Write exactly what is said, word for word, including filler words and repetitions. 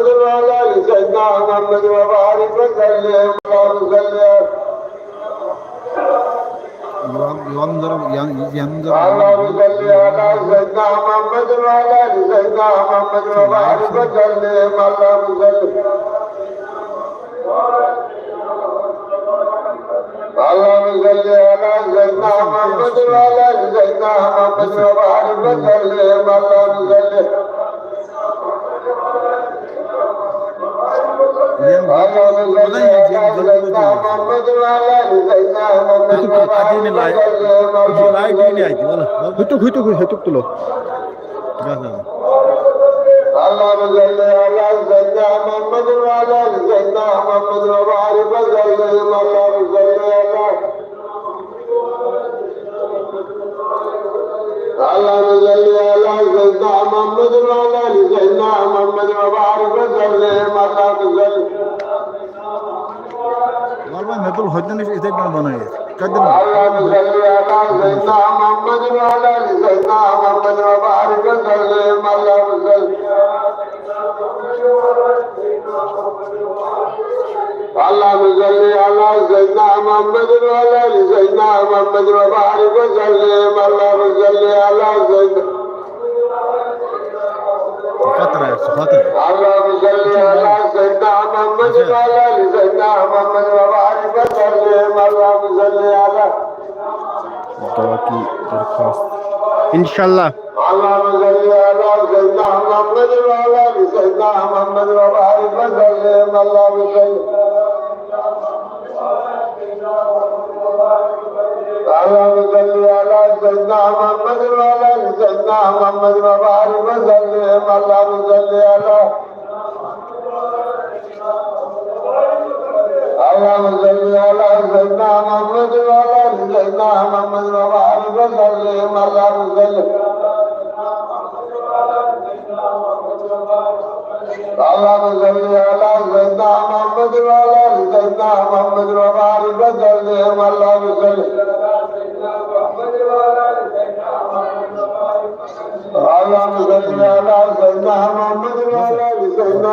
وعلى آل سيدنا محمد وبارك وسلم. اللهم صل على يوم، يوم ضرب، يوم، يوم ضرب. اللهم صل على سيدنا محمد وعلى آل سيدنا محمد وبارك وسلم. اللهم صل. اللهم صل على سيدنا محمد وعلى آل سيدنا محمد وبارك وسلم. اللهم صل. اللهم صل على سيدنا محمد وعلى آل سيدنا محمد وبارك وسلم. اللهم صل. ہیٚتُک، ہیٚتُک، ہیٚتُک تُلو. اللهم صل على سيدنا محمد وعلى آل سيدنا محمد وبارك وسلم. اللهم صل على. اللهم صل على سيدنا محمد وعلى آل سيدنا محمد وبارك وسلم. اللهم صل. وَلہٕ وۄنۍ مےٚ تُل ہُتہِ نِش یِتھَے پٲٹھۍ بَنٲیِتھ۔ کَتہِ دِمہٕ بہٕ؟ اللهم صل على سيدنا محمد وعلى آل سيدنا محمد وبارك وسلم. اللهم صل. اللهم صل على سيدنا محمد وعلى آل سيدنا محمد وبارك وسلم. اللهم صل على سيدنا. خطر ہے، خطر۔ اللهم صل على سيدنا محمد وعلى آل سيدنا محمد وبارك وسلم. اللهم صل على. دعا کی درخواست۔ انشاءاللہ۔ اللهم صل على سيدنا محمد وعلى آل سيدنا محمد وبارك وسلم. اللهم صل. اللهم صل على سيدنا محمد وعلى آل سيدنا محمد وبارك وسلم. اللهم صل على. اللهم صل على سيدنا محمد وعلى آل سيدنا محمد وبارك وسلم. اللهم صل. اللهم صل على سيدنا محمد وعلى آل سيدنا محمد وبارك وسلم. اللهم صل. اللهم صل على سيدنا محمد وعلى آل سيدنا